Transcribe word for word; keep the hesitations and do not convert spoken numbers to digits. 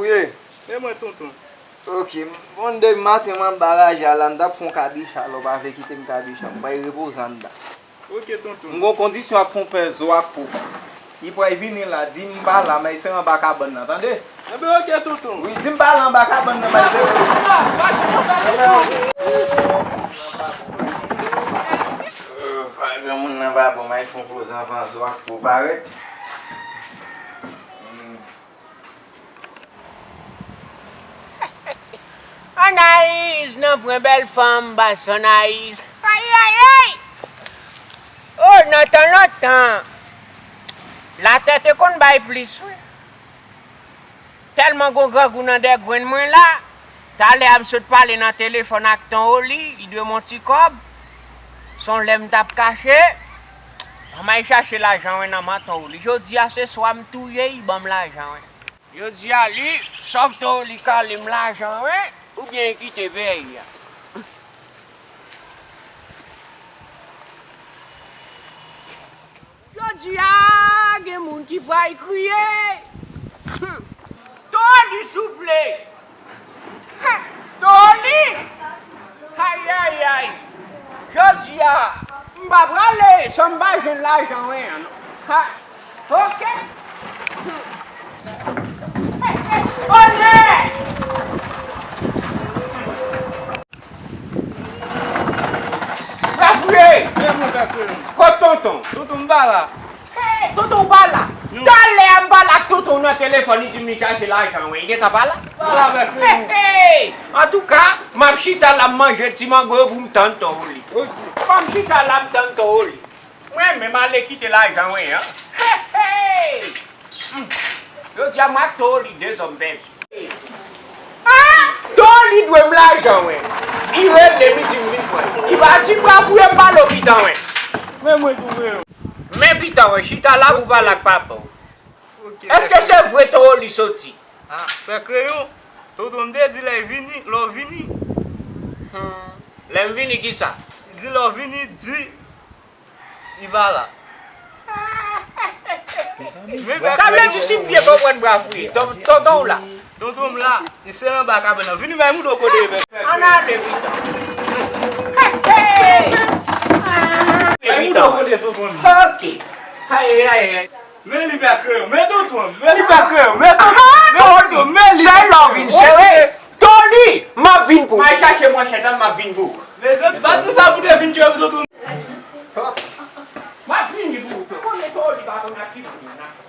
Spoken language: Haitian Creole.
Ou ye? E mwen, tonton. Ok, m konn depi maten m anba raje a la, m t ap fè yon kabicha la, w pa vle kite m kabicha, m bay repoze anndan. Ok, tonton. M gon kondisyon ak konpè Zo ak Po. Li pral vini la, di m pa la, m se anba kabann nan, tande? Enben, ok, tonton. Wi, di m pa la anba kabann nan, m se. Granmoun nan pa bon, m fè yon poze anvan Zo ak Po parèt. Anayiz nan pran bèl fanm, baz Anayiz. Ayayay! Oh, nan tan lontan, latè te konn bay plis, wi. Tèlman gon grangou nan dègrenn mwen la, talè a m sot pale nan telefòn ak Ton Oli, li dwe m yon ti kòb. Se yon lè m t ap kache, m al chache lajan wen nan men Ton Oli. Jodi a se swa m touye l, li ban m lajan wen. Jodi a li, sòf Ton Oli kale m lajan wen, oubyen li kite peyi a. Jodi a, gen moun ki pral kriye. Ton Oli, souple. Ton Oli! Ayayay! Jodi a, m pa prale san m pa jwenn lajan wen an, non. Ha! Ok! Onè! Frè Fouye! Men mwen, pè Kreyon. Kot tonton? Tonton m pa la. Hey, tonton w pa la? Non. Talè a m pale ak tonton w nan telefòn, li di m li chache lajan wen, li gentan pa la? Pa la, pè Kreyon. Hey, hey! Antouka, m ap chita la, m manje ti mango yo pou m tann Ton Oli. Ok. M ap chita la, m tann Ton Oli. Mwen menm ale kite lajan wen an. Hey, hey! Hmm. Jodi a m ak Ton Oli de zòm pèdi. Ah! Ton Oli dwe m lajan wen. Li rele m, li di m vin pran. Li pa di m pa fouye m pa lopitan wen. Men mwen tou vre. Men pitan wen, chita la pou pale ak papa w. Ok, èske se vre Ton Oli soti? Ah, pè Kreyon, tonton m te di lè l vini, lè w vini. Hmm. Lè m vini kisa? Di lè w vini, di li pa la. Sa vle di si m byen konprann Bwa Fouye, ton-, tonton w la? Tonton m la, li se anba kabann nan. Vini bay mouda w kole, pè. Ann ale pitan. Hey, hey! Bay mouda w kole, tonton m. Ok. Ay, ay, ay. Men li pè Kreyon, men tonton m, men li pè Kreyon, men tonton m, men tonton m, men li. Sèl lè w vin sere. Ton Oli, m ap vin pou ou. M al chache manchèt la, m ap vin pou ou. Mezanmi, pa di sa pou te vin tchwe pou tonton m. M ap vini pou ou. Konnen Ton Oli pa konn ak ki moun nan.